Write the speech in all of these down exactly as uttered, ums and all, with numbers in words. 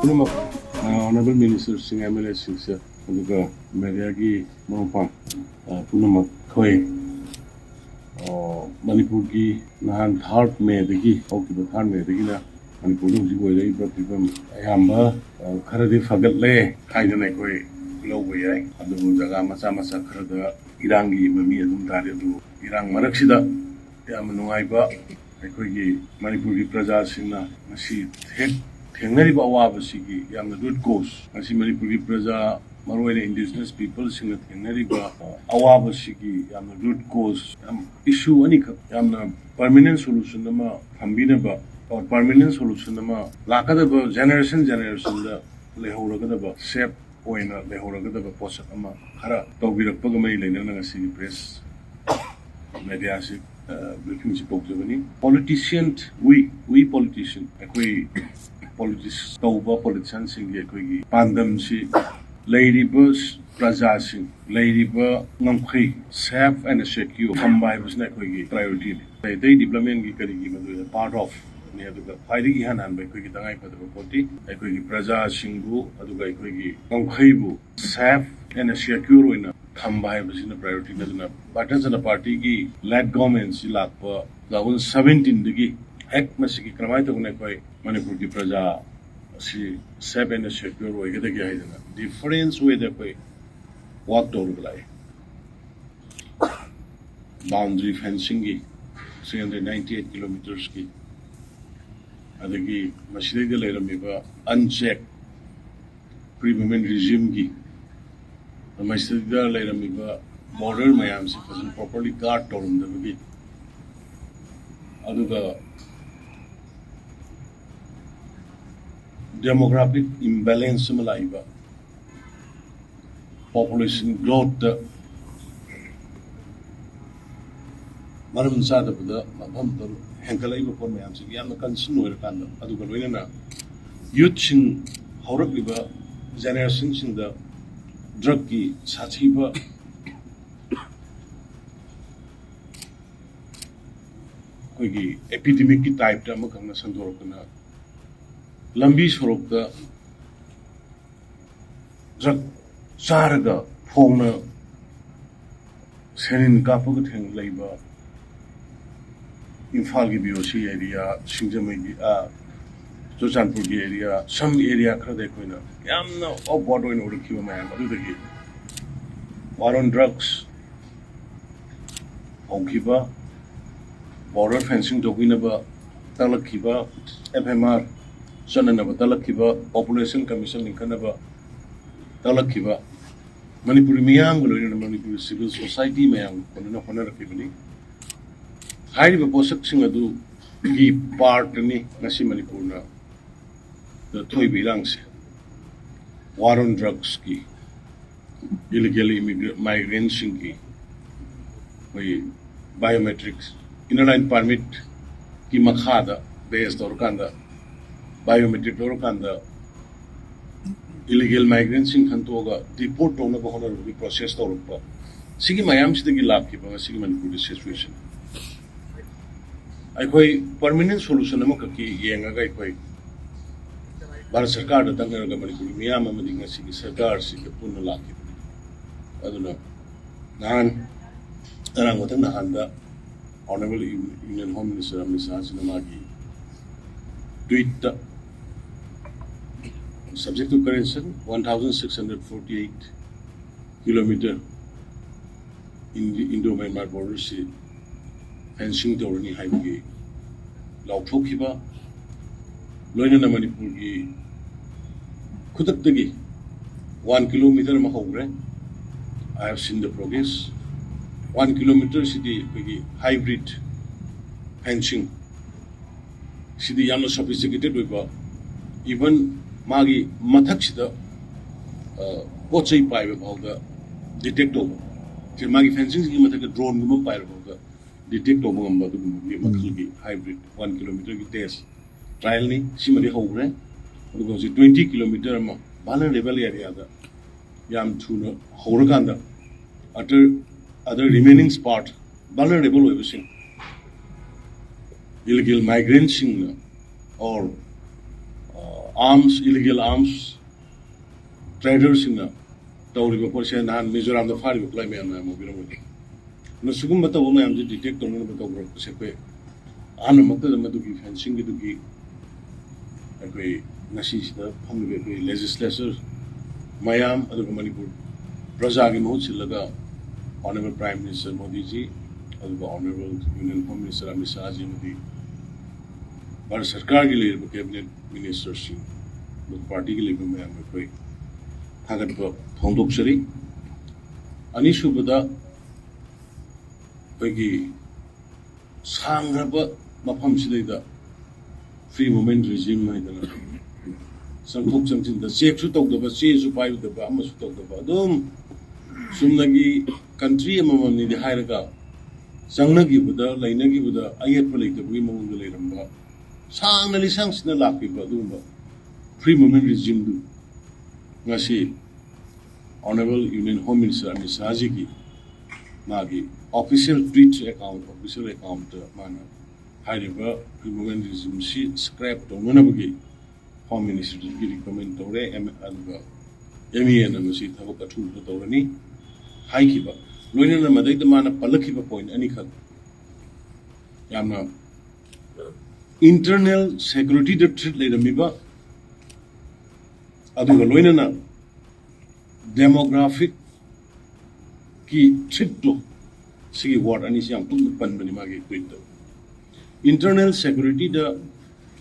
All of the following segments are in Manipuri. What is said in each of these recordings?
ꯄꯨꯝꯅꯃꯛ, ꯑ, honourable ministerꯁꯤꯡ, MLAꯁꯤꯡꯁꯦ, ꯑꯗꯨꯒ mediaꯒꯤ ꯃꯔꯨꯞ ꯃꯄꯥꯡ, ꯑ, ꯄꯨꯝꯅꯃꯛ, ꯑꯩꯈꯣꯏ, ꯑ, ꯃꯅꯤꯄꯨꯔꯒꯤ ꯅꯍꯥꯟ third Mayꯗꯒꯤ, ꯍꯧꯈꯤꯕ third Mayꯗꯒꯤꯅ ꯃꯅꯤꯄꯨꯔꯗ ꯍꯧꯖꯤꯛ ꯑꯣꯏꯔꯛꯏꯕ ꯐꯤꯕꯝ ꯑꯌꯥꯝꯕ, ꯑ, ꯈꯔꯗꯤ ꯐꯒꯠꯂꯦ ꯍꯥꯏꯗꯅ ꯑꯩꯈꯣꯏ ꯂꯧꯕ ꯌꯥꯏ꯫ ꯑꯗꯨꯕꯨ ꯖꯒꯥ ꯃꯆꯥ ꯃꯆꯥ ꯈꯔꯗ ꯏꯔꯥꯡꯒꯤ ꯃꯃꯤ ꯑꯗꯨꯝ ꯇꯥꯔꯤ꯫ ꯑꯗꯨꯕꯨ ꯏꯔꯥꯡ ꯃꯔꯛꯁꯤꯗ ꯌꯥꯝꯅ ꯅꯨꯡꯉꯥꯏꯕ, ꯑꯩꯈꯣꯏꯒꯤ ꯃꯅꯤꯄꯨꯔꯒꯤ ꯄ꯭ꯔꯖꯥꯁꯤꯡꯅ ꯉꯁꯤ ꯍꯦꯛ ꯊꯦꯡꯅꯔꯤꯕ ꯑꯋꯥꯕꯁꯤꯒꯤ ꯌꯥꯝꯅ root cause, ꯉꯁꯤ ꯃꯅꯤꯄꯨꯔꯒꯤ ꯄ꯭ꯔꯖꯥ, ꯃꯔꯨꯑꯣꯏꯅ indigenous peopleꯁꯤꯡꯅ ꯊꯦꯡꯅꯔꯤꯕ, ꯑ, ꯑꯋꯥꯕꯁꯤꯒꯤ ꯌꯥꯝꯅ root cause, ꯌꯥꯝ issue ꯑꯅꯤꯈꯛ, ꯌꯥꯝꯅ permanent solution ꯑꯃ ꯊꯝꯕꯤꯅꯕ, or permanent solution ꯑꯃ ꯂꯥꯛꯀꯗꯕ generation generationꯗ ꯂꯩꯍꯧꯔꯒꯗꯕ, safe ꯑꯣꯏꯅ ꯂꯩꯍꯧꯔꯒꯗꯕ ꯄꯣꯠꯁꯛ ꯑꯃ ꯈꯔ ꯇꯧꯕꯤꯔꯛꯄꯒ ꯃꯔꯤ ꯂꯩꯅꯅ ꯉꯁꯤꯒꯤ press mediaꯁꯤ, ꯑ, briefingꯁꯤ ꯇꯧꯖꯕꯅꯤ꯫ Politician, we, we politician, ꯑꯩꯈꯣꯏ politics ꯇꯧꯕ politicianꯁꯤꯡꯒꯤ ꯑꯩꯈꯣꯏꯒꯤ ꯄꯥꯟꯗꯝꯁꯤ ꯂꯩꯔꯤꯕ ꯄ꯭ꯔꯖꯥꯁꯤꯡ, ꯂꯩꯔꯤꯕ ꯉꯝꯈꯩ safe and secure ꯊꯝꯕ ꯍꯥꯏꯕꯁꯤꯅ ꯑꯩꯈꯣꯏꯒꯤ priorityꯅꯤ꯫ ꯑꯇꯩ ꯑꯇꯩ developmentꯒꯤ ꯀꯔꯤꯒꯤ ꯃꯗꯨ part ofꯅꯤ, ꯑꯗꯨꯒ ꯈ꯭ꯋꯥꯏꯗꯒꯤ ꯏꯍꯥꯟ ꯍꯥꯟꯕ ꯑꯩꯈꯣꯏꯒꯤ ꯇꯉꯥꯏ ꯐꯗꯕ ꯄꯣꯠꯇꯤ ꯑꯩꯈꯣꯏꯒꯤ ꯄ꯭ꯔꯖꯥꯁꯤꯡꯕꯨ ꯑꯗꯨꯒ ꯑꯩꯈꯣꯏꯒꯤ ꯉꯝꯈꯩꯕꯨ safe and secure ꯑꯣꯏꯅ ꯊꯝꯕ ꯍꯥꯏꯕꯁꯤꯅ priorityꯅꯤ꯫ ꯑꯗꯨꯅ ꯚꯥꯔꯇꯤꯌ ꯖꯅꯇꯥ ꯄꯥꯔꯇꯤꯒꯤ led governmentꯁꯤ ꯂꯥꯛꯄ two thousand seventeenꯗꯒꯤ ꯍꯦꯛ ꯃꯁꯤꯒꯤ ꯀꯔꯝꯍꯥꯏꯅ ꯇꯧꯒꯅꯤ, ꯑꯩꯈꯣꯏ ꯃꯅꯤꯄꯨꯔꯒꯤ ꯄ꯭ꯔꯖꯥ ꯑꯁꯤ safe and secure ꯑꯣꯏꯒꯗꯒꯦ ꯍꯥꯏꯗꯅ different wayꯗ ꯑꯩꯈꯣꯏ work ꯇꯧꯔꯒ ꯂꯥꯛꯏ꯫ Boundary fencingꯒꯤ three hundred ninety eight kilometersꯀꯤ, ꯑꯗꯒꯤ ꯃꯁꯤꯗꯩꯗ ꯂꯩꯔꯝꯃꯤꯕ unchecked pre-movement regimeꯒꯤ, ꯃꯁꯤꯗ ꯂꯩꯔꯝꯃꯤꯕ border ꯃꯌꯥꯝꯁꯤ ꯐꯖꯅ properly guard ꯇꯧꯔꯝꯗꯕꯒꯤ, ꯑꯗꯨꯒ demographic imbalance ꯑꯃ ꯂꯥꯛꯏꯕ, population growthꯇ ꯃꯔꯝ ꯆꯥꯗꯕꯗ ꯃꯐꯝꯗ ꯍꯦꯟꯒꯠꯂꯛꯏꯕ ꯄꯣꯠ ꯃꯌꯥꯝꯁꯤꯒꯤ ꯌꯥꯝꯅ concern ꯑꯣꯏꯔꯀꯥꯟꯗ, ꯑꯗꯨꯒ ꯂꯣꯏꯅꯅ youthꯁꯤꯡ, ꯍꯧꯔꯛꯂꯤꯕ generationꯁꯤꯡꯗ drugꯀꯤ ꯁꯥꯊꯤꯕ ꯑꯩꯈꯣꯏꯒꯤ epidemicꯀꯤ typeꯇ ꯑꯃꯈꯛꯅ ꯁꯟꯗꯣꯔꯛꯇꯅ ꯂꯝꯕꯤ ꯁꯣꯔꯣꯛꯇ ꯗ꯭ꯔꯒ ꯆꯥꯔꯒ ꯐꯣꯡꯅ ꯁꯦꯔꯤꯟ ꯀꯥꯞꯄꯒ ꯊꯦꯡ ꯂꯩꯕ ꯏꯝꯐꯥꯜꯒꯤ ꯕꯤ ꯑꯣ ꯁꯤ ꯑꯦꯔꯤꯌꯥ, ꯁꯤꯡꯖꯃꯩꯒꯤ, ꯑ, ꯆꯨꯔꯆꯥꯟꯄꯨꯔꯒꯤ ꯑꯦꯔꯤꯌꯥ, ꯁꯝ ꯑꯦꯔꯤꯌꯥ ꯈꯔꯗ ꯑꯩꯈꯣꯏꯅ ꯌꯥꯝꯅ ꯑꯣꯐ ꯋꯥꯔꯗ ꯑꯣꯏꯅ ꯎꯔꯛꯈꯤꯕ ꯃꯌꯥꯝ ꯑꯗꯨꯗꯒꯤ ꯋꯥꯔ ꯑꯣꯟ ꯗ꯭ꯔꯒꯁ ꯍꯧꯈꯤꯕ, ꯕꯣꯔꯗꯔ ꯐꯦꯟꯁꯤꯡ ꯇꯧꯕꯤꯅꯕ ꯇꯥꯛꯂꯛꯈꯤꯕ, ꯑꯦꯐ ꯑꯦꯝ ꯑꯥꯔ ꯆꯠꯅꯅꯕ ꯇꯥꯛꯂꯛꯈꯤꯕ, ꯄꯣꯄꯨꯂꯦꯁꯟ ꯀꯃꯤꯁꯟ ꯂꯤꯡꯈꯠꯅꯕ ꯇꯥꯛꯂꯛꯈꯤꯕ, ꯃꯅꯤꯄꯨꯔꯤ ꯃꯤꯌꯥꯝꯒ ꯂꯣꯏꯅꯅ ꯃꯅꯤꯄꯨꯔꯤ ꯁꯤꯚꯤꯜ ꯁꯣꯁꯥꯏꯇꯤ ꯃꯌꯥꯝꯒ ꯄꯨꯟꯅ ꯍꯣꯠꯅꯔꯛꯈꯤꯕꯅꯤ꯫ ꯍꯥꯏꯔꯤꯕ ꯄꯣꯠꯁꯛꯁꯤꯡ ꯑꯗꯨꯒꯤ ꯄꯥꯔꯠꯅꯤ ꯉꯁꯤ ꯃꯅꯤꯄꯨꯔꯅ ꯊꯣꯛꯏꯕ ꯏꯔꯥꯡꯁꯦ꯫ ꯋꯥꯔ ꯑꯣꯟ ꯗ꯭ꯔꯒꯁꯀꯤ, ꯏꯂꯤꯒꯦꯜ ꯏꯃꯤꯒ꯭ꯔꯦ ꯃꯥꯏꯒ꯭ꯔꯦꯟꯁꯤꯡꯒꯤ ꯑꯩꯈꯣꯏꯒꯤ ꯕꯥꯏꯑꯣꯃꯦꯇ꯭ꯔꯤꯛꯁ, ꯏꯅꯔ ꯂꯥꯏꯟ ꯄꯥꯔꯃꯤꯠꯀꯤ ꯃꯈꯥꯗ ꯕꯦꯁ ꯇꯧꯔꯀꯥꯟꯗ, ꯕꯥꯏꯑꯣꯃꯦꯇ꯭ꯔꯤꯛ ꯂꯧꯔꯀꯥꯟꯗ ꯏꯂꯤꯒꯦꯜ ꯃꯥꯏꯒ꯭ꯔꯦꯟꯁꯤꯡ ꯈꯟꯇꯣꯛꯑꯒ ꯗꯤꯄꯣꯔꯠ ꯇꯧꯅꯕ ꯍꯣꯠꯅꯔꯨꯕꯒꯤ ꯄ꯭ꯔꯣꯁꯦꯁ ꯇꯧꯔꯛꯄ, ꯁꯤꯒꯤ ꯃꯌꯥꯝꯁꯤꯗꯒꯤ ꯂꯥꯛꯈꯤꯕ ꯉꯁꯤꯒꯤ ꯃꯅꯤꯄꯨꯔꯒꯤ ꯁꯤꯆꯨꯋꯦꯁꯟ꯫ ꯑꯩꯈꯣꯏ ꯄꯔꯃꯅꯦꯟ ꯁꯣꯂꯨꯁꯟ ꯑꯃꯈꯛꯀꯤ ꯌꯦꯡꯉꯒ ꯑꯩꯈꯣꯏ ꯚꯥꯔꯠ ꯁꯔꯀꯥꯔꯗ ꯇꯛꯅꯔꯒ ꯃꯅꯤꯄꯨꯔꯒꯤ ꯃꯤꯌꯥꯝ ꯑꯃꯗꯤ ꯉꯁꯤꯒꯤ ꯁꯔꯀꯥꯔꯁꯤꯒ ꯄꯨꯟꯅ ꯂꯥꯛꯈꯤꯕꯅꯤ꯫ ꯑꯗꯨꯅ ꯅꯍꯥꯟ, ꯉꯔꯥꯡ ꯃꯊꯪ ꯅꯍꯥꯟꯗ Honorable Union Home Minister Amit ꯁꯥꯍꯁꯤꯅ ꯃꯥꯒꯤ ꯇ꯭ꯋꯤꯠꯇ, "Subject to correction, one thousand six hundred forty eight kilometer Indo Myanmar border ꯁꯤ ꯐꯦꯟꯁꯤꯡ ꯇꯧꯔꯅꯤ" ꯍꯥꯏꯕꯒꯤ ꯂꯥꯎꯊꯣꯛꯈꯤꯕ, ꯂꯣꯏꯅꯅ ꯃꯅꯤꯄꯨꯔꯒꯤ ꯈꯨꯗꯛꯇꯒꯤ ꯋꯥꯟ ꯀꯤꯂꯣꯃꯤꯇꯔ ꯑꯃ ꯍꯧꯈ꯭ꯔꯦ꯫ I have seen the progress. One ꯀꯤꯂꯣꯃꯤꯇꯔꯁꯤꯗꯤ ꯑꯩꯈꯣꯏꯒꯤ ꯍꯥꯏꯕ꯭ꯔꯤꯠ ꯐꯦꯟꯁꯤꯡ, ꯁꯤꯗꯤ ꯌꯥꯝꯅ ꯁꯣꯐꯤꯁꯇꯤꯀꯦꯇꯦꯠ ꯑꯣꯏꯕ, ꯏꯚꯟ ꯃꯥꯒꯤ ꯃꯊꯛꯁꯤꯗ, ꯑ, ꯄꯣꯠ ꯆꯩ ꯄꯥꯏꯕ ꯐꯥꯎꯗ ꯗꯤꯇꯦꯛ ꯇꯧꯕ, ꯁꯤ ꯃꯥꯒꯤ ꯐꯦꯟꯁꯤꯡꯁꯤꯒꯤ ꯃꯊꯛꯇ ꯗ꯭ꯔꯣꯟꯒꯨꯝꯕ ꯄꯥꯏꯕ ꯐꯥꯎꯗ ꯗꯤꯇꯦꯛ ꯇꯧꯕ ꯉꯝꯕ ꯑꯗꯨꯒꯨꯝꯕꯒꯤ ꯃꯈꯜꯒꯤ ꯍꯥꯏꯕ꯭ꯔꯤꯠ ꯋꯥꯟ ꯀꯤꯂꯣꯃꯤꯇꯔꯒꯤ ꯇꯦꯁ ꯇ꯭ꯔꯥꯏꯌꯦꯜꯅꯤ꯫ ꯁꯤꯃꯗꯤ ꯍꯧꯈ꯭ꯔꯦ꯫ ꯑꯗꯨꯒ ꯍꯧꯖꯤꯛ ꯇ꯭ꯋꯦꯟꯇꯤ ꯀꯤꯂꯣꯃꯤꯇꯔ ꯑꯃ ꯚꯜꯅꯔꯦꯕꯜ ꯑꯦꯔꯤꯌꯥꯗ ꯌꯥꯝ ꯊꯨꯅ ꯍꯧꯔꯀꯥꯟꯗ, other, other remaining part, vulnerable ꯑꯣꯏꯕꯁꯤꯡ, ꯏꯂꯤꯒꯦꯜ ꯃꯥꯏꯒ꯭ꯔꯦꯟꯁꯤꯡꯅ, or, ꯑ, ꯑꯥꯔꯝꯁ, ꯏꯂꯤꯒꯦꯜ ꯑꯥꯔꯝꯁ ꯇ꯭ꯔꯦꯗꯔꯁꯤꯡꯅ ꯇꯧꯔꯤꯕ ꯄꯣꯠꯁꯦ ꯅꯍꯥꯟ ꯃꯤꯖꯣꯔꯥꯝꯗ ꯐꯥꯔꯤꯕ ꯈꯨꯠꯂꯥꯏ ꯃꯌꯥꯝ ꯃꯌꯥꯝ ꯎꯕꯤꯔꯝꯒꯅꯤ꯫ ꯑꯗꯨꯅ ꯁꯤꯒꯨꯝꯕ ꯇꯧꯕ ꯃꯌꯥꯝꯁꯦ ꯗꯤꯇꯦꯛ ꯇꯧꯅꯅꯕ ꯇꯧꯔꯛꯄꯁꯦ ꯑꯩꯈꯣꯏ ꯑꯍꯥꯟꯕꯃꯛꯇꯗ ꯃꯗꯨꯒꯤ ꯐꯦꯟꯁꯤꯡꯒꯤꯗꯨꯒꯤ ꯑꯩꯈꯣꯏ ꯉꯁꯤꯁꯤꯗ ꯐꯝꯃꯤꯕ ꯑꯩꯈꯣꯏ ꯂꯦꯖꯤꯁꯂꯦꯆꯔ ꯃꯌꯥꯝ, ꯑꯗꯨꯒ ꯃꯅꯤꯄꯨꯔ ꯄ꯭ꯔꯖꯥꯒꯤ ꯃꯍꯨꯠ ꯁꯤꯜꯂꯒ Honourable Prime Minister ꯃꯣꯗꯤꯖꯤ, ꯑꯗꯨꯒ Honourable Union Home Minister Amit ꯁꯥꯍꯖꯤ ꯑꯃꯗꯤ ꯚꯥꯔꯠ ꯁꯔꯀꯥꯔꯒꯤ ꯂꯩꯔꯤꯕ ꯀꯦꯕꯤꯅꯦꯠ ꯃꯤꯅꯤꯁꯇꯔꯁꯤꯡ, ꯑꯗꯨꯒ ꯄꯥꯔꯇꯤꯒꯤ ꯂꯩꯕ ꯃꯌꯥꯝ ꯑꯩꯈꯣꯏ ꯊꯥꯒꯠꯄ ꯐꯣꯡꯗꯣꯛꯆꯔꯤ꯫ ꯑꯅꯤꯁꯨꯕꯗ, ꯑꯩꯈꯣꯏꯒꯤ ꯁꯥꯡꯈ꯭ꯔꯕ ꯃꯐꯝꯁꯤꯗꯩꯗ free movement regime ꯍꯥꯏꯗꯅ ꯆꯪꯊꯣꯛ ꯆꯪꯁꯤꯟꯗ ꯆꯦꯛꯁꯨ ꯇꯧꯗꯕ, ꯆꯦꯁꯨ ꯄꯥꯏꯔꯨꯗꯕ, ꯑꯃꯁꯨ ꯇꯧꯗꯕ, ꯑꯗꯨꯝ ꯆꯨꯝꯅꯒꯤ ꯀꯟꯇ꯭ꯔꯤ ꯑꯃꯃꯝꯅꯤꯗꯤ ꯍꯥꯏꯔꯒ ꯆꯪꯅꯈꯤꯕꯗ, ꯂꯩꯅꯈꯤꯕꯗ ꯑꯌꯦꯠꯄ ꯂꯩꯇꯕꯒꯤ ꯃꯑꯣꯡꯗ ꯂꯩꯔꯝꯕ, ꯁꯥꯡꯅ ꯂꯤꯁꯥꯡꯁꯤꯟꯅ ꯂꯥꯛꯈꯤꯕ ꯑꯗꯨꯒꯨꯝꯕ free movement regimeꯗꯨ ꯉꯁꯤ Honourable Union Home Minister Amit ꯁꯥꯍꯖꯤꯒꯤ ꯃꯥꯒꯤ official Twitter account, official account ꯃꯥꯅ ꯍꯥꯏꯔꯤꯕ free movement regimeꯁꯤ scrap ꯇꯧꯅꯅꯕꯒꯤ Home Ministryꯗꯒꯤ recommend ꯇꯧꯔꯦ꯫ ꯑꯦꯝ-, ꯑꯗꯨꯒ ꯑꯦꯝ ꯏ ꯑꯦꯅ ꯃꯁꯤ ꯊꯕꯛ ꯑꯊꯨꯕꯗ ꯇꯧꯔꯅꯤ ꯍꯥꯏꯈꯤꯕ꯫ ꯂꯣꯏꯅꯅ ꯃꯗꯩꯗ ꯃꯥꯅ ꯄꯜꯂꯛꯈꯤꯕ point ꯑꯅꯤꯈꯛ, ꯌꯥꯝꯅ internal securityꯗ threat ꯂꯩꯔꯝꯃꯤꯕ, ꯑꯗꯨꯒ ꯂꯣꯏꯅꯅ demographicꯀꯤ threatꯇꯣ, ꯁꯤꯒꯤ word ꯑꯅꯤꯁꯤ ꯌꯥꯝ ꯀꯨꯞꯅ ꯄꯟꯕꯅꯤ ꯃꯥꯒꯤ tweetꯇ꯫ Internal securityꯗ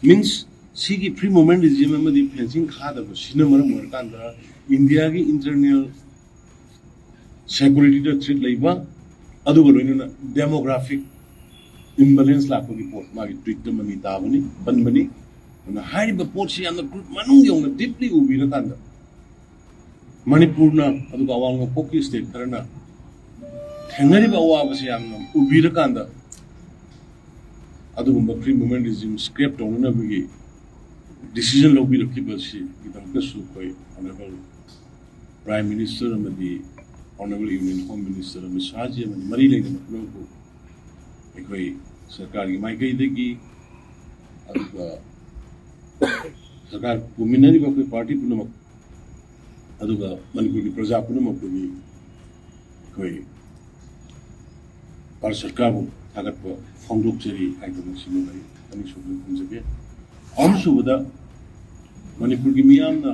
means ꯁꯤꯒꯤ free movement regime ꯑꯃꯗꯤ fencing ꯈꯥꯗꯕꯁꯤꯅ ꯃꯔꯝ ꯑꯣꯏꯔꯀꯥꯟꯗ ꯏꯟꯗꯤꯌꯥꯒꯤ internal securityꯗ threat ꯂꯩꯕ, ꯑꯗꯨꯒ ꯂꯣꯏꯅꯅ demographic imbalance ꯂꯥꯛꯄꯒꯤ ꯄꯣꯠ ꯃꯥꯒꯤ tweetꯇ ꯃꯃꯤ ꯇꯥꯕꯅꯤ, ꯄꯟꯕꯅꯤ꯫ ꯑꯗꯨꯅ ꯍꯥꯏꯔꯤꯕ ꯄꯣꯠꯁꯤ ꯌꯥꯝꯅ group ꯃꯅꯨꯡ ꯌꯧꯅ deeply ꯎꯕꯤꯔꯀꯥꯟꯗ ꯃꯅꯤꯄꯨꯔꯅ, ꯑꯗꯨꯒ ꯑꯋꯥꯡ ꯅꯣꯡꯄꯣꯛꯀꯤ state ꯈꯔꯅ ꯊꯦꯡꯅꯔꯤꯕ ꯑꯋꯥꯕꯁꯤ ꯌꯥꯝꯅ ꯎꯕꯤꯔꯀꯥꯟꯗ ꯑꯗꯨꯒꯨꯝꯕ free movement regime scrap ꯇꯧꯅꯅꯕꯒꯤ decision ꯂꯧꯕꯤꯔꯛꯈꯤꯕꯁꯤꯒꯤꯗꯃꯛꯇꯁꯨ ꯑꯩꯈꯣꯏ Honourable Prime Minister ꯑꯃꯗꯤ Honourable Union Home Minister Amit ꯁꯥꯍꯖꯤ ꯑꯃꯗꯤ ꯃꯔꯤ ꯂꯩꯅꯕ ꯄꯨꯝꯅꯃꯛꯄꯨ ꯑꯩꯈꯣꯏ ꯁꯔꯀꯥꯔꯒꯤ ꯃꯥꯏꯀꯩꯗꯒꯤ, ꯑꯗꯨꯒ ꯁꯔꯀꯥꯔ ꯄꯨꯃꯤꯟꯅꯔꯤꯕ ꯑꯩꯈꯣꯏ party ꯄꯨꯝꯅꯃꯛ ꯑꯗꯨꯒ ꯃꯅꯤꯄꯨꯔꯒꯤ ꯄ꯭ꯔꯖꯥ ꯄꯨꯝꯅꯃꯛꯇꯒꯤ ꯑꯩꯈꯣꯏ ꯚꯥꯔꯠ ꯁꯔꯀꯥꯔꯕꯨ ꯊꯥꯒꯠꯄ ꯐꯣꯡꯗꯣꯛꯆꯔꯤ ꯍꯥꯏꯗꯨꯅ ꯁꯤꯃ ꯑꯩ ꯑꯅꯤꯁꯨꯕꯗ ꯊꯝꯖꯒꯦ꯫ ꯑꯍꯨꯝꯁꯨꯕꯗ, ꯃꯅꯤꯄꯨꯔꯒꯤ ꯃꯤꯌꯥꯝꯅ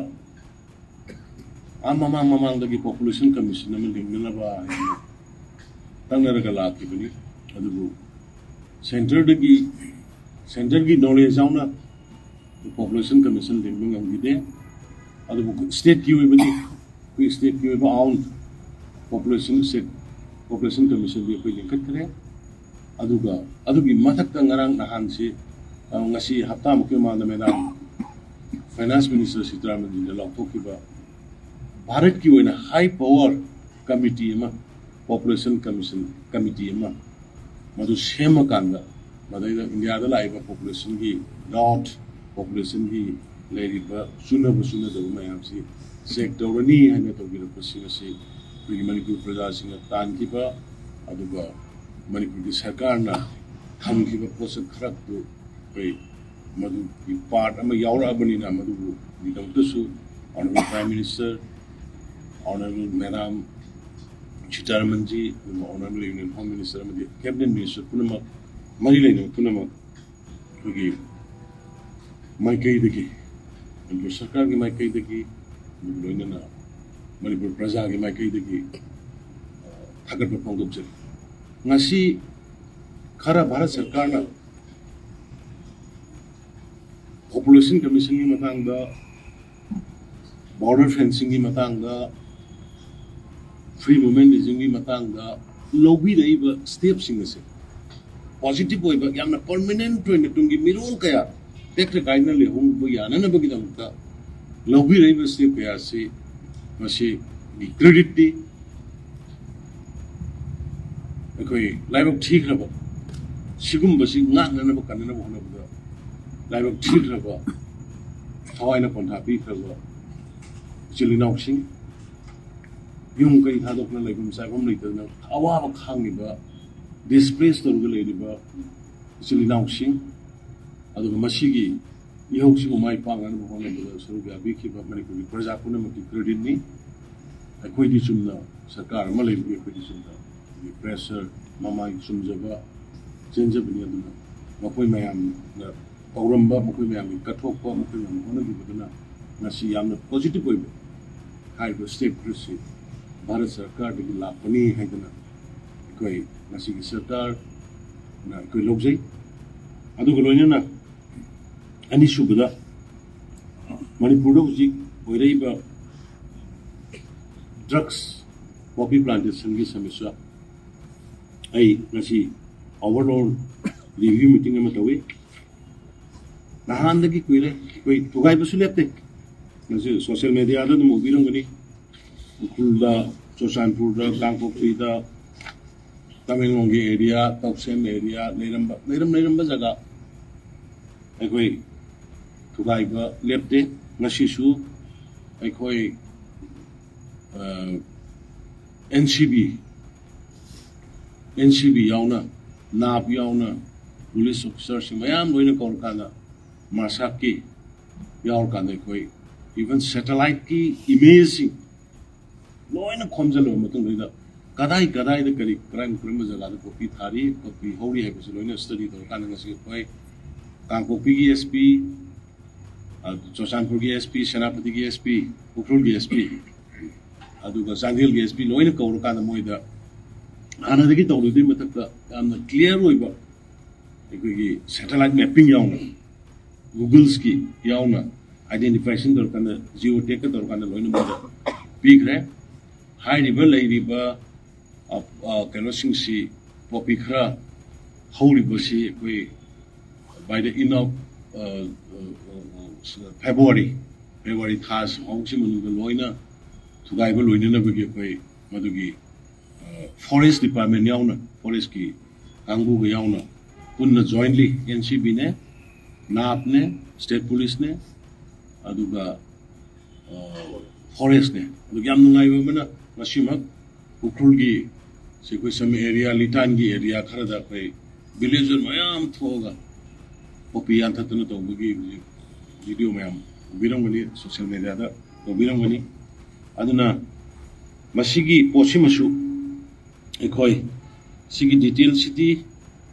ꯑꯥ ꯃꯃꯥꯡ ꯃꯃꯥꯡꯗꯒꯤ ꯄꯣꯄꯨꯂꯦꯁꯟ ꯀꯃꯤꯁꯟ ꯑꯃ ꯂꯤꯡꯅꯅꯕ ꯍꯥꯏꯅ ꯇꯛꯅꯔꯒ ꯂꯥꯛꯈꯤꯕꯅꯤ꯫ ꯑꯗꯨꯕꯨ ꯁꯦꯟꯇꯔꯗꯒꯤ, ꯁꯦꯟꯇꯔꯒꯤ ꯅꯣꯂꯦꯖ ꯌꯥꯎꯅ ꯄꯣꯄꯨꯂꯦꯁꯟ ꯀꯃꯤꯁꯟ ꯂꯤꯡꯕ ꯉꯝꯈꯤꯗꯦ꯫ ꯑꯗꯨꯕꯨ ꯁ꯭ꯇꯦꯠꯀꯤ ꯑꯣꯏꯕꯗꯤ, ꯑꯩꯈꯣꯏ ꯁ꯭ꯇꯦꯠꯀꯤ ꯑꯣꯏꯕ ꯑꯥꯎꯟ ꯄꯣꯄꯨꯂꯦꯁꯟ, ꯁ꯭ꯇꯦꯠ ꯄꯣꯄꯨꯂꯦꯁꯟ ꯀꯃꯤꯁꯟꯗꯤ ꯑꯩꯈꯣꯏ ꯂꯤꯡꯈꯠꯈ꯭ꯔꯦ꯫ ꯑꯗꯨꯒ ꯑꯗꯨꯒꯤ ꯃꯊꯛꯇ ꯉꯔꯥꯡ ꯅꯍꯥꯟꯁꯤ, ꯑ, ꯉꯁꯤ ꯍꯞꯇꯥꯃꯨꯛꯀꯤ ꯃꯃꯥꯡꯗ ꯃꯦꯗꯥꯝ ꯐꯥꯏꯅꯥꯟꯁ ꯃꯤꯅꯤꯁꯇꯔ ꯁꯤꯇꯥꯔꯥꯃꯟꯖꯤꯅ ꯂꯥꯎꯊꯣꯛꯈꯤꯕ ꯚꯥꯔꯠꯀꯤ ꯑꯣꯏꯅ ꯍꯥꯏ ꯄꯋꯥꯔ ꯀꯃꯤꯇꯤ ꯑꯃ, ꯄꯣꯄꯨꯂꯦꯁꯟ ꯀꯃꯤꯁꯟ ꯀꯃꯤꯇꯤ ꯑꯃ, ꯃꯗꯨ ꯁꯦꯝꯃꯀꯥꯟꯗ ꯃꯗꯩꯗ ꯏꯟꯗꯤꯌꯥꯗ ꯂꯥꯛꯏꯕ ꯄꯣꯄꯨꯂꯦꯁꯟꯒꯤ ꯒ꯭ꯔꯣꯊ, ꯄꯣꯄꯨꯂꯦꯁꯟꯒꯤ ꯂꯩꯔꯤꯕ ꯆꯨꯅꯕ ꯆꯨꯅꯗꯕ ꯃꯌꯥꯝꯁꯤ ꯆꯦꯛ ꯇꯧꯔꯅꯤ ꯍꯥꯏꯅ ꯇꯧꯕꯤꯔꯛꯄꯁꯤꯡ ꯑꯁꯤ ꯑꯩꯈꯣꯏꯒꯤ ꯃꯅꯤꯄꯨꯔ ꯄ꯭ꯔꯖꯥꯁꯤꯡꯅ ꯇꯥꯟꯈꯤꯕ, ꯑꯗꯨꯒ ꯃꯅꯤꯄꯨꯔꯒꯤ ꯁꯔꯀꯥꯔꯅ ꯊꯝꯈꯤꯕ ꯄꯣꯠꯁꯛ ꯈꯔꯗꯨ ꯑꯩꯈꯣꯏ ꯃꯗꯨꯒꯤ ꯄꯥꯔꯠ ꯑꯃ ꯌꯥꯎꯔꯛꯑꯕꯅꯤꯅ, ꯃꯗꯨꯕꯨꯒꯤꯗꯃꯛꯇꯁꯨ Honourable Prime Minister, Honourable Madam ꯁꯤꯇꯥꯔꯥꯃꯟꯖꯤ, ꯑꯗꯨꯒ Honourable Union Home Minister ꯑꯃꯗꯤ Cabinet Minister ꯄꯨꯝꯅꯃꯛ, ꯃꯔꯤ ꯂꯩꯅꯕ ꯄꯨꯝꯅꯃꯛ ꯑꯩꯈꯣꯏꯒꯤ ꯃꯥꯏꯀꯩꯗꯒꯤ, ꯃꯅꯤꯄꯨꯔ ꯁꯔꯀꯥꯔꯒꯤ ꯃꯥꯏꯀꯩꯗꯒꯤ, ꯑꯗꯨꯒ ꯂꯣꯏꯅꯅ ꯃꯅꯤꯄꯨꯔ ꯄ꯭ꯔꯖꯥꯒꯤ ꯃꯥꯏꯀꯩꯗꯒꯤ, ꯑ, ꯊꯥꯒꯠꯄ ꯐꯣꯡꯗꯣꯛꯆꯔꯤ꯫ ꯉꯁꯤ ꯈꯔ ꯚꯥꯔꯠ ꯁꯔꯀꯥꯔꯅ ꯄꯣꯄꯨꯂꯦꯁꯟ ꯀꯃꯤꯁꯟꯒꯤ ꯃꯇꯥꯡꯗ, ꯕꯣꯔꯗꯔ ꯐꯦꯟꯁꯤꯡꯒꯤ ꯃꯇꯥꯡꯗ, ꯐ꯭ꯔꯤ ꯃꯨꯚꯃꯦꯟ ꯔꯤꯖꯤꯝꯒꯤ ꯃꯇꯥꯡꯗ ꯂꯧꯕꯤꯔꯛꯏꯕ ꯁ꯭ꯇꯦꯞꯁꯤꯡ ꯑꯁꯦ ꯄꯣꯖꯤꯇꯤꯚ ꯑꯣꯏꯕ, ꯌꯥꯝꯅ ꯄꯔꯃꯅꯦꯟꯠ ꯑꯣꯏꯅ ꯇꯨꯡꯒꯤ ꯃꯤꯔꯣꯜ ꯀꯌꯥ ꯇꯦꯛꯇ ꯀꯥꯏꯗꯅ ꯂꯩꯍꯧꯕ ꯌꯥꯅꯅꯕꯒꯤꯗꯃꯛꯇ ꯂꯧꯕꯤꯔꯛꯏꯕ ꯁ꯭ꯇꯦꯞ ꯀꯌꯥ ꯑꯁꯤ ꯃꯁꯤꯒꯤ ꯀ꯭ꯔꯦꯗꯤꯠꯇꯤ ꯑꯩꯈꯣꯏ ꯂꯥꯏꯕꯛ ꯊꯤꯈ꯭ꯔꯕ, ꯁꯤꯒꯨꯝꯕꯁꯤ ꯉꯥꯛꯅꯅꯕ ꯀꯟꯅꯅꯕ ꯍꯣꯠꯅꯕꯗ ꯂꯥꯏꯕꯛ ꯊꯤꯈ꯭ꯔꯕ, ꯊꯋꯥꯏꯅ ꯄꯣꯟꯊꯥ ꯄꯤꯈ꯭ꯔꯕ ꯏꯆꯤꯜ ꯏꯅꯥꯎꯁꯤꯡ, ꯌꯨꯝ ꯀꯩ ꯊꯥꯗꯣꯛꯇꯨꯅ ꯂꯩꯐꯝ ꯆꯥꯐꯝ ꯂꯩꯇꯗꯅ ꯑꯋꯥꯕ ꯈꯥꯡꯂꯤꯕ, ꯗꯤꯁꯄ꯭ꯂꯦꯁ ꯇꯧꯔꯒ ꯂꯩꯔꯤꯕ ꯏꯆꯤꯜ ꯏꯅꯥꯎꯁꯤꯡ, ꯑꯗꯨꯒ ꯃꯁꯤꯒꯤ ꯏꯍꯧꯁꯤꯕꯨ ꯃꯥꯏ ꯄꯥꯛꯅꯅꯕ ꯍꯣꯠꯅꯕꯗ ꯁꯔꯨꯛ ꯌꯥꯕꯤꯈꯤꯕ ꯃꯅꯤꯄꯨꯔꯒꯤ ꯄ꯭ꯔꯖꯥ ꯄꯨꯝꯅꯃꯛꯀꯤ creditꯅꯤ꯫ ꯑꯩꯈꯣꯏꯗꯤ ꯆꯨꯝꯅ ꯁꯔꯀꯥꯔ ꯑꯃ ꯂꯩꯕꯒꯤ ꯑꯩꯈꯣꯏꯗꯤ ꯆꯨꯝꯅ pressure, ꯃꯃꯥꯏ ꯆꯨꯝꯖꯕ ꯆꯦꯟꯖꯕꯅꯤ꯫ ꯑꯗꯨꯅ ꯃꯈꯣꯏ ꯃꯌꯥꯝꯅ ꯇꯧꯔꯝꯕ, ꯃꯈꯣꯏ ꯃꯌꯥꯝꯒꯤ ꯀꯠꯊꯣꯛꯄ, ꯃꯈꯣꯏ ꯃꯌꯥꯝꯅ ꯍꯣꯠꯅꯈꯤꯕꯗꯨꯅ ꯉꯁꯤ ꯌꯥꯝꯅ positive ꯑꯣꯏꯕ ꯍꯥꯏꯔꯤꯕ step ꯈꯔꯁꯤ ꯚꯥꯔꯠ ꯁꯔꯀꯥꯔꯗꯒꯤ ꯂꯥꯛꯄꯅꯤ ꯍꯥꯏꯗꯅ ꯑꯩꯈꯣꯏ ꯉꯁꯤꯒꯤ ꯁꯔꯀꯥꯔꯅ ꯑꯩꯈꯣꯏ ꯂꯧꯖꯩ꯫ ꯑꯗꯨꯒ ꯂꯣꯏꯅꯅ ꯑꯅꯤꯁꯨꯕꯗ, ꯃꯅꯤꯄꯨꯔꯗ ꯍꯧꯖꯤꯛ ꯑꯣꯏꯔꯛꯏꯕ drugs poppy plantationꯒꯤ ꯁꯃꯁ꯭ꯌꯥ ꯑꯩ ꯉꯁꯤ overall review meeting ꯑꯃ ꯇꯧꯏ꯫ ꯅꯍꯥꯟꯗꯒꯤ ꯀꯨꯏꯔꯦ, ꯑꯩꯈꯣꯏ ꯊꯨꯒꯥꯏꯕꯁꯨ ꯂꯦꯞꯇꯦ꯫ ꯉꯁꯤ social mediaꯗ ꯑꯗꯨꯝ ꯎꯕꯤꯔꯝꯒꯅꯤ, ꯎꯈ꯭ꯔꯨꯜꯗ, ꯆꯨꯔꯆꯥꯟꯄꯨꯔꯗ, ꯀꯥꯡꯄꯣꯛꯄꯤꯗ, ꯇꯃꯦꯡꯂꯣꯡꯒꯤ area, ꯇꯧꯁꯦꯝ area, ꯂꯩꯔꯝꯕ, ꯂꯩꯔꯝ-, ꯂꯩꯔꯝꯕ ꯖꯒꯥ ꯑꯩꯈꯣꯏ ꯊꯨꯒꯥꯏꯕ ꯂꯦꯞꯇꯦ꯫ ꯉꯁꯤꯁꯨ ꯑꯩꯈꯣꯏ, ꯑ, NCB, NCB ꯌꯥꯎꯅ, ꯅꯥꯞ ꯌꯥꯎꯅ, police officerꯁꯤꯡ ꯃꯌꯥꯝ ꯂꯣꯏꯅ ꯀꯧꯔꯀꯥꯟꯗ, ꯃꯁꯥꯛꯀꯤ ꯌꯥꯎꯔꯀꯥꯟꯗ ꯑꯩꯈꯣꯏ even satelliteꯀꯤ imageꯁꯤꯡ ꯂꯣꯏꯅ ꯈꯣꯝꯖꯤꯜꯂꯕ ꯃꯇꯨꯡꯗ ꯀꯗꯥꯏ ꯀꯗꯥꯏꯗ ꯀꯔꯤ, ꯀꯔꯝ ꯀꯔꯝꯕ ꯖꯒꯥꯗ poppy ꯊꯥꯔꯤ, poppy ꯍꯧꯔꯤ ꯍꯥꯏꯕꯁꯤ ꯂꯣꯏꯅ study ꯇꯧꯔꯀꯥꯟꯗ ꯉꯁꯤ ꯑꯩꯈꯣꯏ ꯀꯥꯡꯄꯣꯛꯄꯤꯒꯤ SP, ꯑ, ꯆꯨꯔꯆꯥꯟꯄꯨꯔꯒꯤ SP, ꯁꯦꯅꯥꯄꯇꯤꯒꯤ SP, ꯎꯈ꯭ꯔꯨꯜꯒꯤ SP, ꯑꯗꯨꯒ ꯆꯥꯟꯗꯦꯜꯒꯤ SP ꯂꯣꯏꯅ ꯀꯧꯔꯀꯥꯟꯗ ꯃꯣꯏꯗ ꯍꯥꯟꯅꯗꯒꯤ ꯇꯧꯔꯤꯗꯨꯒꯤ ꯃꯊꯛꯇ ꯌꯥꯝꯅ clear ꯑꯣꯏꯕ ꯑꯩꯈꯣꯏꯒꯤ satellite mapping ꯌꯥꯎꯅ, Googleꯁꯀꯤ ꯌꯥꯎꯅ identification ꯇꯧꯔꯀꯥꯟꯗ, geotagꯀ ꯇꯧꯔꯀꯥꯟꯗ ꯂꯣꯏꯅ ꯃꯣꯏꯗ ꯄꯤꯈ꯭ꯔꯦ꯫ ꯍꯥꯏꯔꯤꯕ ꯂꯩꯔꯤꯕ, ꯑ, ꯑ, ꯀꯩꯅꯣꯁꯤꯡꯁꯤ, poppy ꯈꯔ ꯍꯧꯔꯤꯕꯁꯤ ꯑꯩꯈꯣꯏ by the end of, ꯑ, ꯑ, ꯑ, February, February ꯊꯥ ꯐꯥꯎꯁꯤ ꯃꯅꯨꯡꯗ ꯂꯣꯏꯅ ꯊꯨꯒꯥꯏꯕ ꯂꯣꯏꯅꯅꯕꯒꯤ ꯑꯩꯈꯣꯏ ꯃꯗꯨꯒꯤ, ꯑ, forest department ꯌꯥꯎꯅ, forestꯀꯤ ꯀꯥꯡꯕꯨꯒ ꯌꯥꯎꯅ ꯄꯨꯟꯅ jointly NCBꯅꯦ, ꯅꯥꯞꯅꯦ, state policeꯅꯦ, ꯑꯗꯨꯒ, ꯑ, forestꯅꯦ꯫ ꯑꯗꯨꯒ ꯌꯥꯝ ꯅꯨꯡꯉꯥꯏꯕ ꯑꯃꯅ ꯉꯁꯤꯃꯛ ꯎꯈ꯭ꯔꯨꯜꯒꯤ ꯁꯤ ꯑꯩꯈꯣꯏ some area, ꯂꯤꯇꯥꯟꯒꯤ area ꯈꯔꯗ ꯑꯩꯈꯣꯏ villager ꯃꯌꯥꯝ ꯊꯣꯛꯑꯒ poppy ꯌꯥꯟꯊꯠꯇꯅ ꯇꯧꯕꯒꯤ ꯍꯧꯖꯤꯛ ꯚꯤꯗꯤꯑꯣ ꯃꯌꯥꯝ ꯎꯕꯤꯔꯝꯒꯅꯤ, ꯁꯣꯁꯤꯌꯦꯜ ꯃꯦꯗꯤꯌꯥꯗ ꯎꯕꯤꯔꯝꯒꯅꯤ꯫ ꯑꯗꯨꯅ ꯃꯁꯤꯒꯤ ꯄꯣꯠꯁꯤꯃꯁꯨ ꯑꯩꯈꯣꯏ ꯁꯤꯒꯤ ꯗꯤꯇꯦꯜꯁꯤꯗꯤ,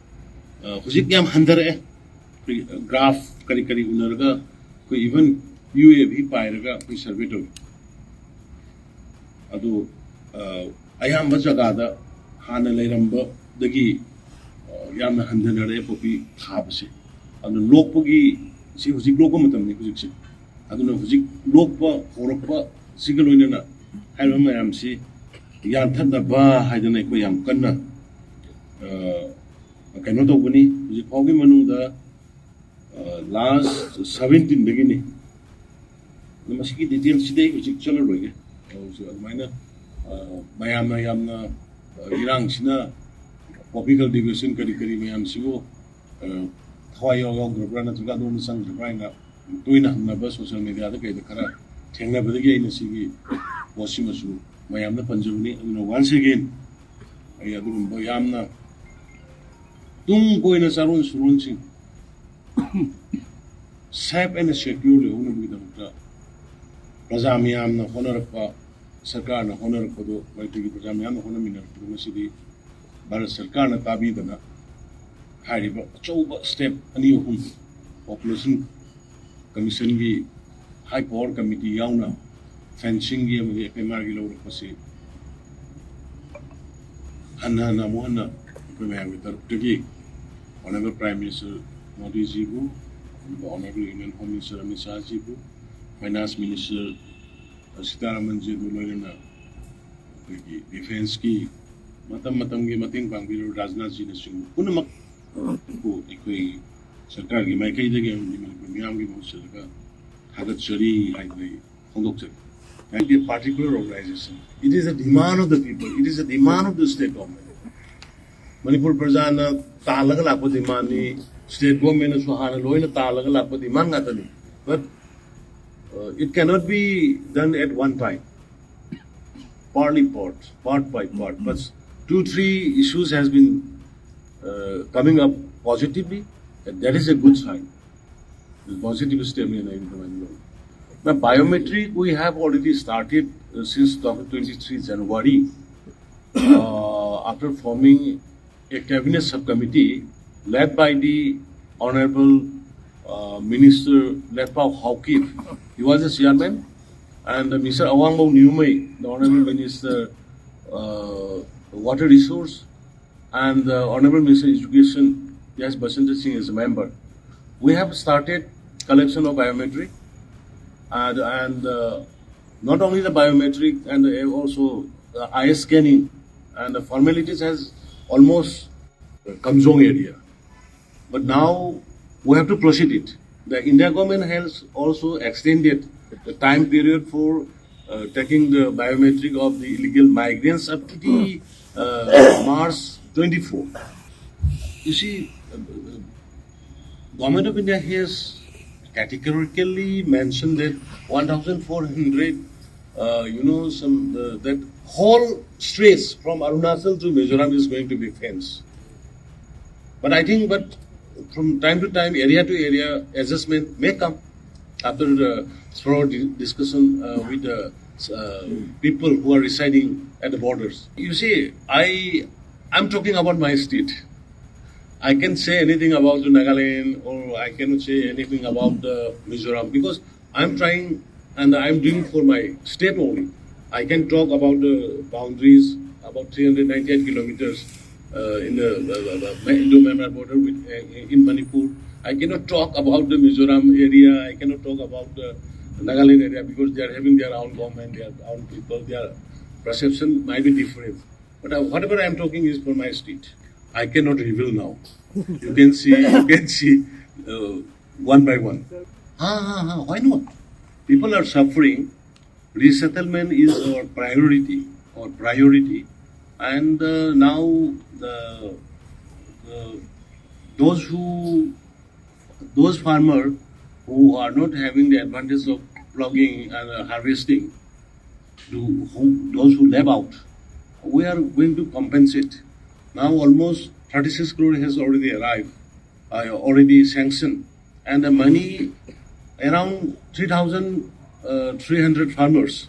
ꯑ, ꯍꯧꯖꯤꯛ ꯌꯥꯝ ꯍꯟꯊꯔꯛꯑꯦ꯫ ꯑꯩꯈꯣꯏ ꯒ꯭ꯔꯥꯐ ꯀꯔꯤ ꯀꯔꯤ ꯎꯅꯔꯒ ꯑꯩꯈꯣꯏ ꯏꯚꯟ ꯌꯨ ꯑꯦ ꯚꯤ ꯄꯥꯏꯔꯒ ꯑꯩꯈꯣꯏ ꯁꯔꯚꯦ ꯇꯧꯏ꯫ ꯑꯗꯨ, ꯑ, ꯑꯌꯥꯝꯕ ꯖꯒꯥꯗ ꯍꯥꯟꯅ ꯂꯩꯔꯝꯕꯗꯒꯤ, ꯑ, ꯌꯥꯝꯅ ꯍꯟꯊꯅꯔꯦ ꯄꯣꯄꯤ ꯊꯥꯕꯁꯦ꯫ ꯑꯗꯨ ꯂꯣꯛꯄꯒꯤ, ꯁꯤ ꯍꯧꯖꯤꯛ ꯂꯣꯛꯄ ꯃꯇꯝꯅꯤ ꯍꯧꯖꯤꯛꯁꯦ꯫ ꯑꯗꯨꯅ ꯍꯧꯖꯤꯛ ꯂꯣꯛꯄ ꯍꯧꯔꯛꯄ ꯁꯤꯒ ꯂꯣꯏꯅꯅ ꯍꯥꯏꯔꯤꯕ ꯃꯌꯥꯝꯁꯤ ꯌꯥꯟꯊꯠꯅꯕ ꯍꯥꯏꯗꯅ ꯑꯩꯈꯣꯏ ꯌꯥꯝ ꯀꯟꯅ, ꯑ, ꯀꯩꯅꯣ ꯇꯧꯕꯅꯤ꯫ ꯍꯧꯖꯤꯛ ꯐꯥꯎꯒꯤ ꯃꯅꯨꯡꯗ, ꯑ, ꯂꯥꯁ ꯁꯚꯦꯟꯇꯤꯟꯗꯒꯤꯅꯤ꯫ ꯑꯗꯣ ꯃꯁꯤꯒꯤ ꯗꯤꯇꯦꯜꯁꯤꯗꯤ ꯑꯩ ꯍꯧꯖꯤꯛ ꯆꯠꯂꯔꯣꯏꯒꯦ꯫ ꯍꯧꯖꯤꯛ ꯑꯗꯨꯃꯥꯏꯅ, ꯑ, ꯃꯌꯥꯝꯅ ꯌꯥꯝꯅ, ꯑ, ꯏꯔꯥꯡꯁꯤꯅ ꯄꯣꯄꯤ ꯀꯜꯇꯤꯚꯦꯁꯟ ꯀꯔꯤ ꯀꯔꯤ ꯃꯌꯥꯝꯁꯤꯕꯨ, ꯑ, ꯊꯋꯥꯏ ꯌꯥꯎ-, ꯌꯥꯎꯗ꯭ꯔꯕ꯭ꯔꯥ ꯅꯠꯇ꯭ꯔꯒ ꯑꯗꯣꯝꯗ ꯆꯪꯗ꯭ꯔꯕ꯭ꯔꯥ ꯍꯥꯏꯅ ꯇꯣꯏꯅ ꯍꯪꯅꯕ, ꯁꯣꯁꯤꯌꯦꯜ ꯃꯦꯗꯤꯌꯥꯗ ꯀꯩꯗ ꯈꯔ ꯊꯦꯡꯅꯕꯗꯒꯤ ꯑꯩꯅ ꯁꯤꯒꯤ ꯄꯣꯠꯁꯤꯃꯁꯨ ꯃꯌꯥꯝꯗ ꯄꯟꯖꯕꯅꯤ꯫ ꯑꯗꯨꯅ once again ꯑꯩ ꯑꯗꯨꯒꯨꯝꯕ ꯌꯥꯝꯅ ꯇꯨꯡ ꯀꯣꯏꯅ ꯆꯥꯔꯣꯟ ꯁꯨꯔꯣꯟꯁꯤꯡ safe and secure ꯂꯩꯍꯧꯅꯕꯒꯤꯗꯃꯛꯇ ꯄ꯭ꯔꯖꯥ ꯃꯌꯥꯝꯅ ꯍꯣꯠꯅꯔꯛꯄ, ꯁꯔꯀꯥꯔꯅ ꯍꯣꯠꯅꯔꯛꯄꯗꯨ, ꯃꯅꯤꯄꯨꯔꯒꯤ ꯄ꯭ꯔꯖꯥ ꯃꯌꯥꯝꯅ ꯍꯣꯠꯅꯃꯤꯟꯅꯔꯛꯄꯗꯨ ꯉꯁꯤꯗꯤ ꯚꯥꯔꯠ ꯁꯔꯀꯥꯔꯅ ꯇꯥꯕꯤꯗꯅ ꯍꯥꯏꯔꯤꯕ ꯑꯆꯧꯕ step ꯑꯅꯤ ꯑꯍꯨꯝ, population commissionꯒꯤ high power committee ꯌꯥꯎꯅ fencingꯒꯤ ꯑꯃꯗꯤ F M Rꯒꯤ ꯂꯧꯔꯛꯄꯁꯤ ꯍꯟꯅ ꯍꯟꯅ ꯑꯃꯨꯛ ꯍꯟꯅ ꯑꯩꯈꯣꯏ ꯃꯌꯥꯝꯒꯤ ꯇꯔꯞꯇꯒꯤ Honourable Prime Minister ꯃꯣꯗꯤꯖꯤꯕꯨ, ꯑꯗꯨꯒ Honourable Union Home Minister Amit ꯁꯥꯍꯖꯤꯕꯨ, Finance Minister ꯁꯤꯇꯥꯔꯥꯃꯟꯖꯤꯕꯨ ꯂꯣꯏꯅꯅ ꯑꯩꯈꯣꯏꯒꯤ defenceꯀꯤ ꯃꯇꯝ ꯃꯇꯝꯒꯤ ꯃꯇꯦꯡ ꯄꯥꯡꯕꯤꯔꯤꯕ ꯔꯥꯖꯅꯥꯊꯖꯤꯅꯆꯤꯡꯕ ꯄꯨꯝꯅꯃꯛꯄꯨ ꯑꯩꯈꯣꯏ ꯁꯔꯀꯥꯔꯒꯤ ꯃꯥꯏꯀꯩꯗꯒꯤ ꯑꯃꯗꯤ ꯃꯅꯤꯄꯨꯔ ꯃꯤꯌꯥꯝꯒꯤ ꯃꯍꯨꯠ ꯁꯤꯜꯂꯒ ꯊꯥꯒꯠꯆꯔꯤ ꯍꯥꯏꯗꯅ ꯑꯩ ꯐꯣꯡꯗꯣꯛꯆꯔꯤ꯫ Not a particular organization. It is a demand of the people. It is a demand of the state government. Manipur ꯄ꯭ꯔꯖꯥꯅ ꯇꯥꯜꯂꯒ ꯂꯥꯛꯄ demandꯅꯤ, state governmentꯅꯁꯨ ꯍꯥꯟꯅ ꯂꯣꯏꯅ ꯇꯥꯜꯂꯒ ꯂꯥꯛꯄ demand ꯉꯥꯛꯇꯅꯤ꯫ But, uh, it cannot be done at one time. Partly part, part by part. But two, three issues has been, uh, coming up positively, and that is a good sign. Positive step ni na ito man yun. Now, biometric, we have already started uh, since twenty twenty-three January, uh, after forming a cabinet subcommittee led by the Honorable uh, Minister Letpao Haokip. He was the chairman, and uh, Mister Awangbo Niumei, the Honorable Minister uh, Water Resource, and uh, Honorable Minister Education, yes, Basanta Singh is a member. We have started collection of biometric, and, and uh, not only the biometric and uh, also the eye scanning and the formalities has almost Kamjong area. But now we have to proceed it. The India government has also extended the time period for uh, taking the biometric of the illegal migrants up to the uh, March twenty-four. You see, uh, Government of India has categorically mentioned that one thousand four hundred, uh, you know, some uh, that whole stretch from Arunachal to Mizoram is going to be fenced. But I think, but from time to time, area to area, adjustment may come after the thorough di- discussion uh, with the uh, people who are residing at the borders. You see, I I'm talking about my state. I can say anything about the Nagaland, or I cannot say anything about the Mizoram, because I'm trying and I'm doing for my state only. I can talk about the boundaries, about three hundred ninety-eight kilometers uh, in the uh, uh, uh, Indo-Myanmar border with, uh, in Manipur. I cannot talk about the Mizoram area. I cannot talk about the Nagaland area because they are having their own government, their own people. Their perception might be different. But uh, whatever I am talking is for my state. I cannot reveal now. You can see, you can see uh, one by one. Ha ha ha. Why not? People are suffering. Resettlement is our priority, our priority, and uh, now the, the those who those farmers who are not having the advantage of ploughing and uh, harvesting, to who, those who left out, we are going to compensate. Now almost thirty-six crore has already arrived, uh, already sanctioned. And the money, around three thousand three hundred farmers,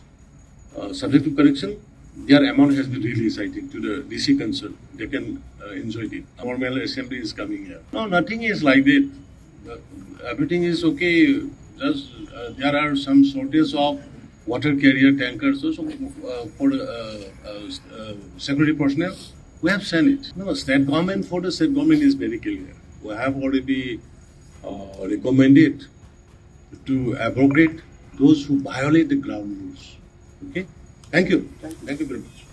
uh, subject to correction, their amount has been released, I think, to the D C concerned. They can uh, enjoy it. Normal assembly is coming here. No, nothing is like that. Uh, Everything is okay. Just uh, there are some shortage of water carrier tankers. So, so uh, for uh, uh, uh, security personnel, we have sent it. No, state government, for the state government is very clear. We have already uh, recommended to abrogate those who violate the ground rules. Okay? Thank you. Thank you very much.